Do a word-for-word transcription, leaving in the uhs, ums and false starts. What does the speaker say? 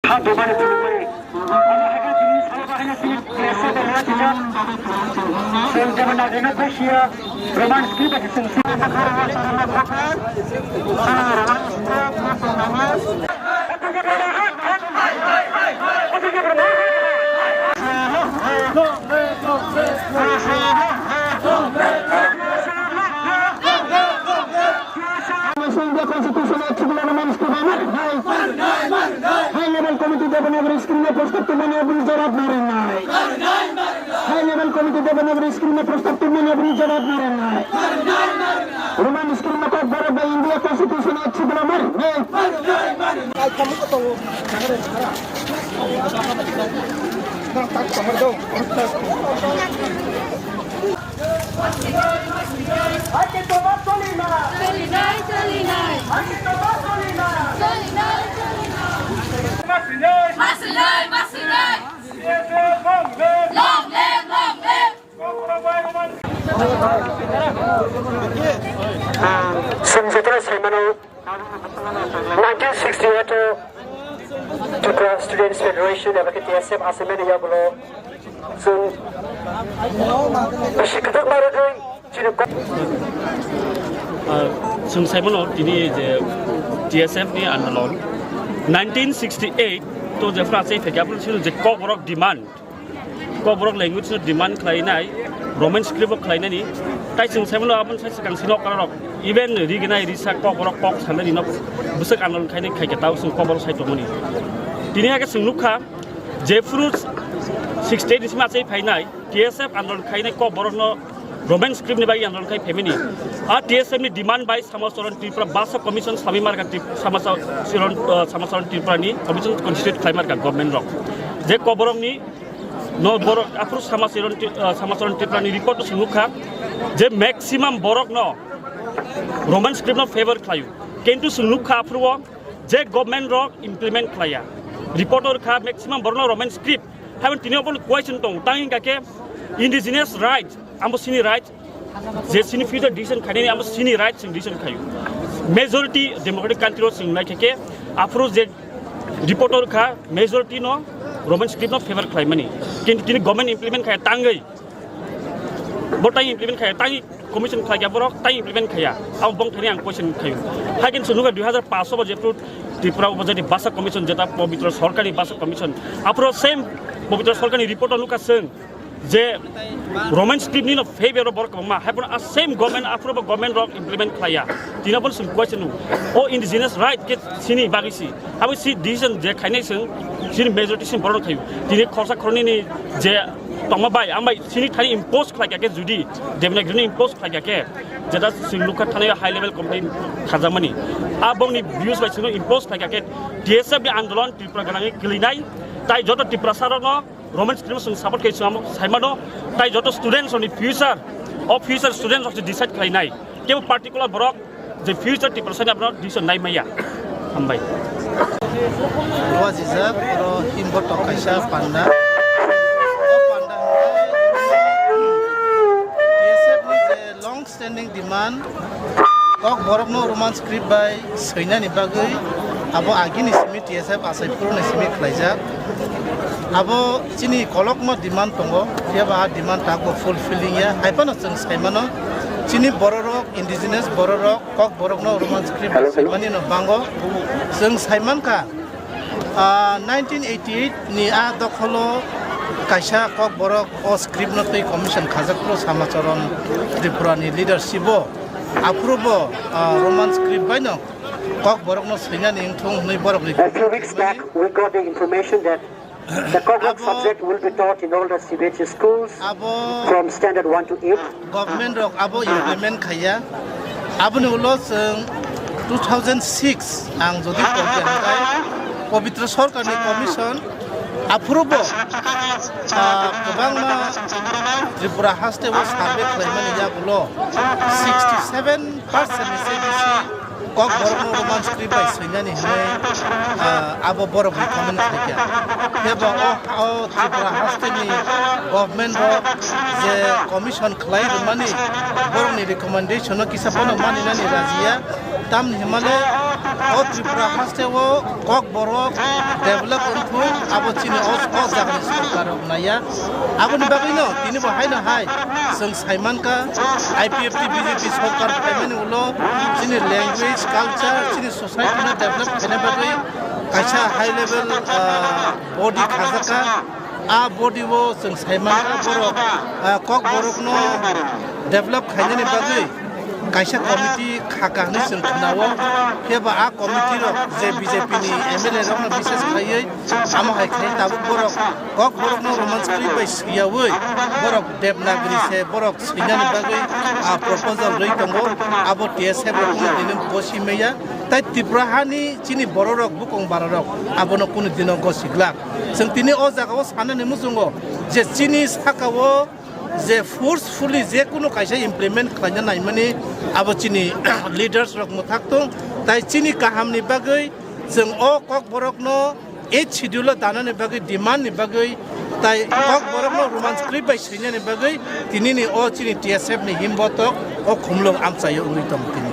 Ha, dobani phunukmani. Omo hai khe chini salo bahai no chini T S F bai rwna sijak. Chwng jeba nagrina khusia Roman script bai se chwng sini. India constitution o chikla Roman script bai mar hai. High level committee Devanagari script no prostab tubmani aboni jawab narwknai. High level committee Devanagari script no prostab tubmani aboni jawab narwknai. Roman script no kok borok bai India constitution o chikla mar hai. Chwng jotono sai mano, nineteen sixty-eight o Tripura Students Federation eba khe T S F achaimani yagulo chwng bisi kwthwkma rwgwi chini ko- Ah, chwng sai mano tini je T S F ni andolon nineteen sixty-eight to jephru achai phaikha, aphuru chini je Kokborok demand, Kokborok language no demand khlainai, Roman script o khlainani. Tai chwng sai mano aboni sai swkang sino okra rok, even riginai risa Kokborok kok sanani no bwswk andolon khainai khaikha, tao chwng Kokborok sai tongmani. Tini hakhe chwng nukha, jephru sixty-eight ni simi achai phainai, T S F andolon khainai Kokborok no Roman script ni bagwi andolon khai phaimani. A T S F ni demand bai Samacharan Tripura Bhasha Commission sami markha Trip-, Samacha-, Chiron, uh, Samacharan Tripura ni commission constitute khlai markha government rok. Je Kokborok ni no borok aphuru Samacharan Tri-, uh, Samacharan Tripura ni report o chwng nukha je maximum borok no Roman script no favor khlaio. Kintu chwng nukha aphuru o je government rok implement khlaiya. Report o rwkha maximum borok no Roman script. Haibon tini obo question tong, tang hingka khe indigenous right, amo sini right, je sini future decision khainani amo sini right chwng decision khaio. Majority democratic country o chwng naikhe khe aphuru je report o rwkha majority no Roman script no favor khlaimani. Kintu tini government implement khaya tangwi. Bo tai implement khaya, tai commission khlai kha borok, tai implement khaya. Abo bong thani ang question khayo. Haikhe chwng nukha dui hazar paanch o bo jephru Tripura Upajati Bhasha Commission jeta Pabitra Sarkar ni Bhasha Commission. Aphuru same Pabitra Sarkar ni report o nukha chwng je Roman script ni no favor o borok kwbangma. Haibon a same government aphuru bo government rok implement khlaiya. Tini bo chwng question o indigenous right khe sini bagwi si. Abo si decision je khainai chwng, sini majority sini borok khaio. Tini khorsa khornini je tongma bai, ang bai sini thani impose khlai kha khe judi Devanagari ni impose khlai kha khe, jeta chwng nukha thani high level committee khajakmani. A bongni views bai chwngno impose khlai kha khe T S F ni andolon Tripura gwnangwi kwlwinai, tai joto Tiprasa rokno Roman script chwng support khe chwng amo sai mano, tai joto students rokni future, o future students rok se decide khlainai. Kebo particular borok je future Tiprasa ni abono decision nai maya. Hambai. Wajijak oro himbo tok kaisa panda. O panda hwnkhe T S F ni je long standing demand, Kokborok no Roman script bai swinani bagwi abo agini simi T S F achai phuru ni simi khlaijak. Abo chini kolokma demand tongo, phiya ba a demand tabuk fulfilling ya. Hai phano chwng sai mano, chini bororok, indigenous bororok, Kokborok no Roman script bai swimani no bango. Chwng sai mankha, ah, nineteen eighty-eight ni a dokholo kaisa Kokborok o script no twi commission khajak phuru Samacharan Tripura ni leadership o, aphuru bo, ah, Roman script bai no Kokborok no swinani wngthung hwnwi borok ni. A few weeks back, we got the information that the Kokborok subject will be taught in all the C B S E schools from standard one to eight. Government rok abo implement khaiya. Aboni ulo chwng two thousand six ang jodi porkha hwnkhe Pabitra Sarkar ni commission aphuru bo, ah, kwbangma Tripura haste o survey khlaimani yagulo sixty seven percent ni se bisi Kokborok no Roman script bai swinani hwnwi, ah, abo borok recommend khaikha. Kebo o, o Tripura haste ni government rok je commission khlai rwmani borok ni recommendation no kisa phano maninani rajiya. Tamni hwnmale O Tripura haste o Kokborok develop wngthung, abo chini o, o jagani sorkar rok naiya. Aboni bagwi no tini bo haino hai chwng saimankha, I P F T B J P sorkar phaimani ulo chini language, culture, chini society no develop khaina bagwi kaisa high level, ah, body khajakha. A body o chwng saimankha borok, ah, Kokborokno develop khainani bagwi kaisa committee khaka hwnwi chwng khwnao. Phiya ba a committee rok je B J P ni M L A rokno bises khaiwi amo hai khai tabuk borok Kokborokno Roman script bai swiyawi borok Devanagari se borok swinani bagwi, ah, proposal rwi tongo. Abo T S F rokno tini gosi maya. Tai Tripura hani chini bororok, bukong bararok abono kunu dino gosi glak. Chwng tini o jagao sanani muchungo je chini sakao je forcefully je kunu kaisa implement khlaina naimani abo chini leaders rok mwthak tong. Tai chini kahamni bagwi chwng o Kokborokno eighth schedule o danani bagwi, demand ni bagwi, tai Kokborokno Roman script bai swinani bagwi tinini o chini T S F ni himbotok o khumlwng amchaio wngwi tongo tini.